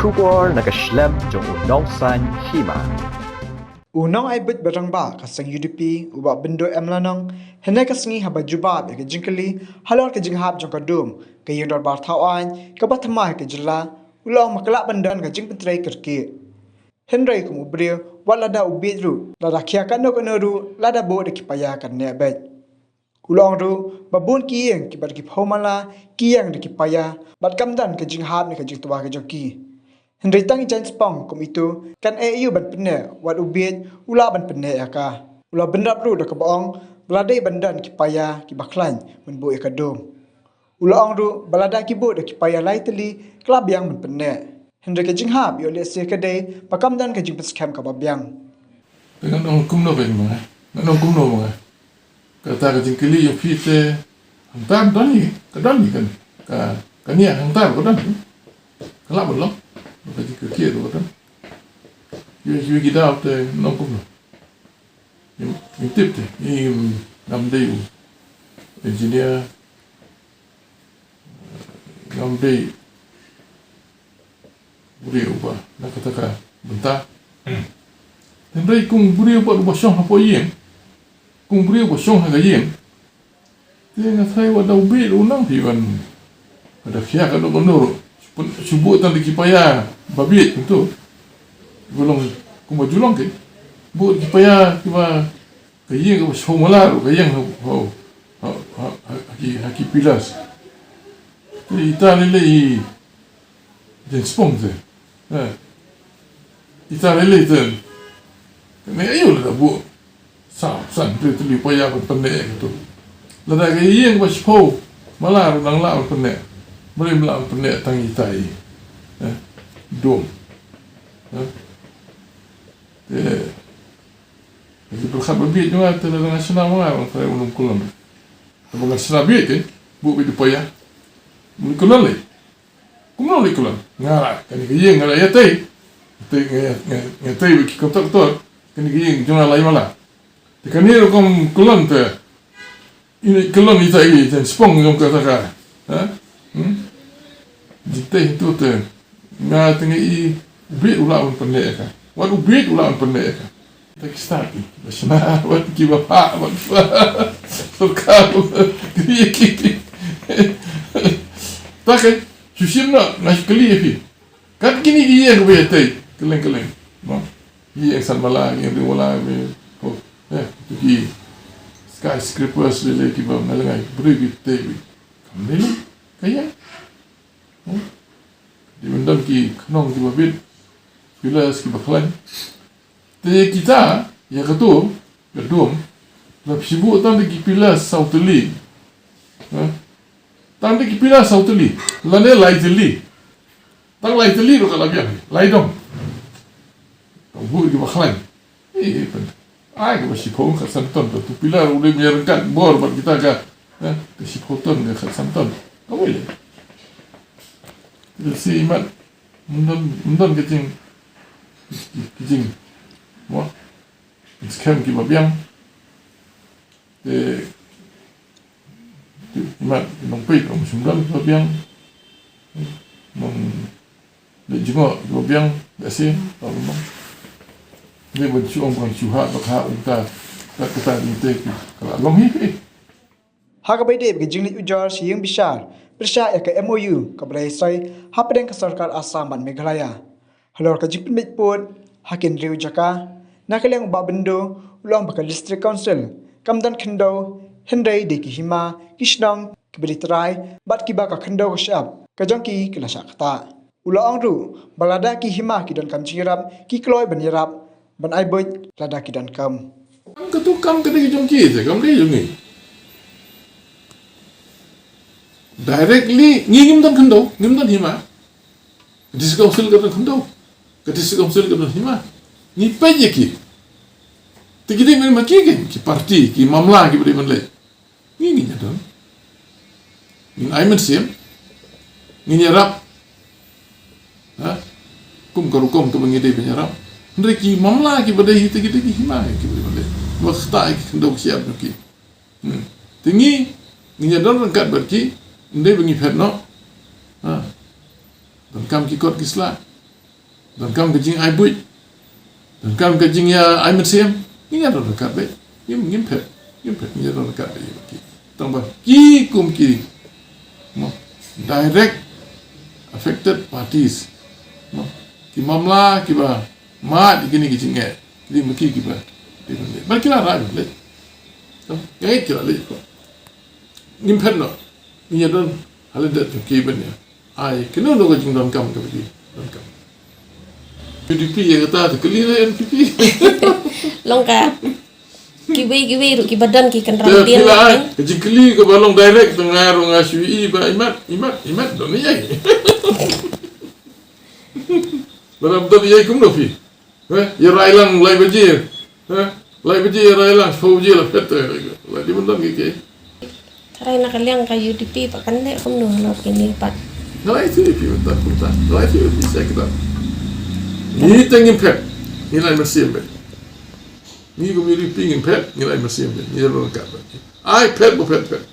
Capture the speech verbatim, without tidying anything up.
Khubor na ka shlem jong u nongsan hima. U nongai buit ba rangbah ka seng U D P, u Bah Byndut M Lanong, hynne ka sngi haba jubab ïa ka jingkylli halor ka jinghap jong ka dum ka ïing dorbar thaw aiñ kaba thymmai ha ka jylla, u la ong ba ka lah ban don ka jingpyntrei kyrkieh. Hynrei kum u briew, wat lada u bieit ruh, lada khia kano kano ruh, lada buh da ki paia kan neh beit. U la ong ruh ba bun ki ïing kiba da ki phew mala ki ïeng da ki paia bad kam don ka jinghap ne ka jingtwa ka jong ki. Hynrei tang i James Pong kum itu kan ïoh ban pynneh, wat u bieit u lah ban pynneh ïa ka. U la bynrap ruh da kaba ong ba la dei ban don ki paia kiba khlaiñ ban buh ïa ka dum. U la ong ruh ba lada ki buh da ki paia lai tylli ka la biang ban pynneh. Hynrei ka jinghap ïoh lehse ka dei ba kam don ka jingpynskhem kaba biang. Te ngan ong kumno ka jingmane, ngan ong kumno ma nga. Kata ka jingkylli ïa phi te hangta don hi, ka don hi kan. Ka, ka nia hangta ka don hi. Ka lah ban long. Ka jingkylli ka don. Ïa, ïa ki daw te ngan ong kumno. Ïa, ïa tip te, ïa ngam dei u engineer, ngam dei u briew uba na kata ka bynta. Hynrei kum u briew uba, uba shong hapoh ïing, kum u briew uba shong ha ka ïing, te nga tharai wat da u bieit u nang phi ban, wat da khia kano kano ruh, shu buh tang da ki paia ba bieit kumto. Ba long kumba ju long ke, buh da ki paia kiba, ka ïing kaba shiphew mala ruh ka ïeng ha, ha, ha, ha, ha ki, ha ki pillars. Te ita lei lei i James Pong te. Eh. Ita lei lei te. Kane aïu lada buh saw san hynriew tylli paia ban pynneh kumto. Lada ka ïing kaba shiphew mala ruh dang lah ban pynneh, balei ym lah ban pynneh tang ita i, eh, dum. Eh. Te Ki pyrkhat ba bieit jong nga te lada nga shna ma nga, nga tharai un ym kyllon. Haba nga shna bieit te, buh beit da paia. Ym kyllon lei. Kumno ym kyllon? Nga la, kane ka ïing nga la ïatei. Te nga, nga, nga tei bad ki kontraktor. Kane ka ïing jong nga lai mala. Te kane ruh kam kyllon te. Ine kyllon ita i James Pong jong kata ka. Ha? Hmm? Jingtei hyntu te. Nga te nga i u bieit u lah ban pynneh ïa ka. Wat u bieit u lah ban pynneh ïa ka. Ta ki stad ki ba shna, wat ki ba phah, wat ki ba sorkar, ki, ki, ki. Ta ka, shu shim noh, nga shu kylli ïa phi. Kat kine ki ïing ba ïatei, kylleng kylleng. Mo. Ki ïing san mala, ki ïing hynriew mala, ki, oh, eh, tu ki skyscrapers lei lei kiba nga la ngai, briew ki tei. Kam lei lei, ka ïing. Hmm? Dei ban don ki khnong kiba bit, pillars kiba khlaiñ. Te kita, ïa kato, ka dum, la phi buh tang da ki pillars saw tylli. Ha? Tang da ki pillars saw tylli, lane lai tylli. Tang lai tylli ruh ka la biang, lai dong. Ka buh kiba khlaiñ. Eh, pyn. Ai, kaba shiphew khatsan ton, tu pillar u dei ban ïaryngkat bor bad kita ka, eh, ka shiphew ton ka khatsan ton. Kawei lei. Te shi mat, ym don, ym don ka jing, ka jing. Mo. Skhem kiba biang. Te, te, mat, nongpeit, ym shym don kiba biang. Nong Leit jngoh kiba biang, lehse, tang mo. Dei ban shu ong ban shu hap, ba ka ong ta, ta kata ni te ki, ka la long hi hi. Ha kaba ïadei bad ka jingleit ujor sha ïing bishar pyrshah ïa ka M O U kaba la ïasoi hapdeng ka sorkar Assam bad Meghalaya halor ka jingpynbeit pud ha ki hynriew jaka, na ka liang u Bah Byndut u la ong ba ka District Council kam don khyndew, hynrei dei ki hima, ki shnong kiba dei trai bad kiba ka khyndew ka shyiap ka jong ki ka la shah ktah. U la ong ruh ba lada ki hima ki donkam jingïarap, ki kloi ban ïarap, ban ai buit lada ki donkam. Kam, katu kam ka dei jong ki te, kam dei jong ngi. Directly ngi ngim don khyndew, ngim don hima. District Council ka don khyndew, ka District Council ka don hima. Ngi peit ïa ki. Te ki dei ban, ma ki, ki, ki party, ki mamla kiba dei ban leit. Ngi, ngin ïa don. Ngin ai mynsiem. Ngin ïarap. Ha? Kum ka rukom kaba ngi dei ban ïarap. Hynrei ki mamla kiba dei hi te ki dei ki hima kiba dei ban leit. Ba ktah ïa ki khyndew ki shyiap jong ki. Hmm. Te ngi, ngin ïa don ryngkat bad ki, ym dei ba ngi phet noh. Ha? Donkam ki kot ki sla. Donkam ka jingai buit. Donkam ka jingïa ai mynsiem. Ngin ïa don ryngkat beit. Ngim, ngim phet. Ngim phet. Ngin ïa don ryngkat beit ïa ki. Tang ba ki kum ki, mo, direct affected parties, mo, ki mamla kiba mad ïa kine ki jingeh, ki dei ma ki kiba, kiba, ba ki la rai leh. Tang, ïa ki la leh ko. Ngim phet noh. Ngin ïa don ha lyndet jong ki ban ïa ai kano kano ka jingdonkam kaba ki donkam. U D P ïa kata te kylli na N P P. Long ka kiwei kiwei ruh kiba don ki kynrang Te dien phi la ai lang. ka jingkylli kaba long direct, te nga ruh nga shu ïohi ba imat, imat, imat don ïa. Ba don ïa kumno phi. Eh, ïa rai lang lai baje. Eh, lai baje ïa rai lang, shiphew baje la phet te. Lai di ban don ki ki. Tharai na ka liang ka U D P pat kan leh kumno halor kine pat. Nga la ïathuh ïa phi mynta kumta. Nga la ïathuh ïa phi sa kita. Ngi te ngim phet. Ngi la ai mynsiem beit. Ngi kum U D P ngim phet, ngi la ai mynsiem beit. Ngi la ai mynsiem beit. Ai phet ba phet phet.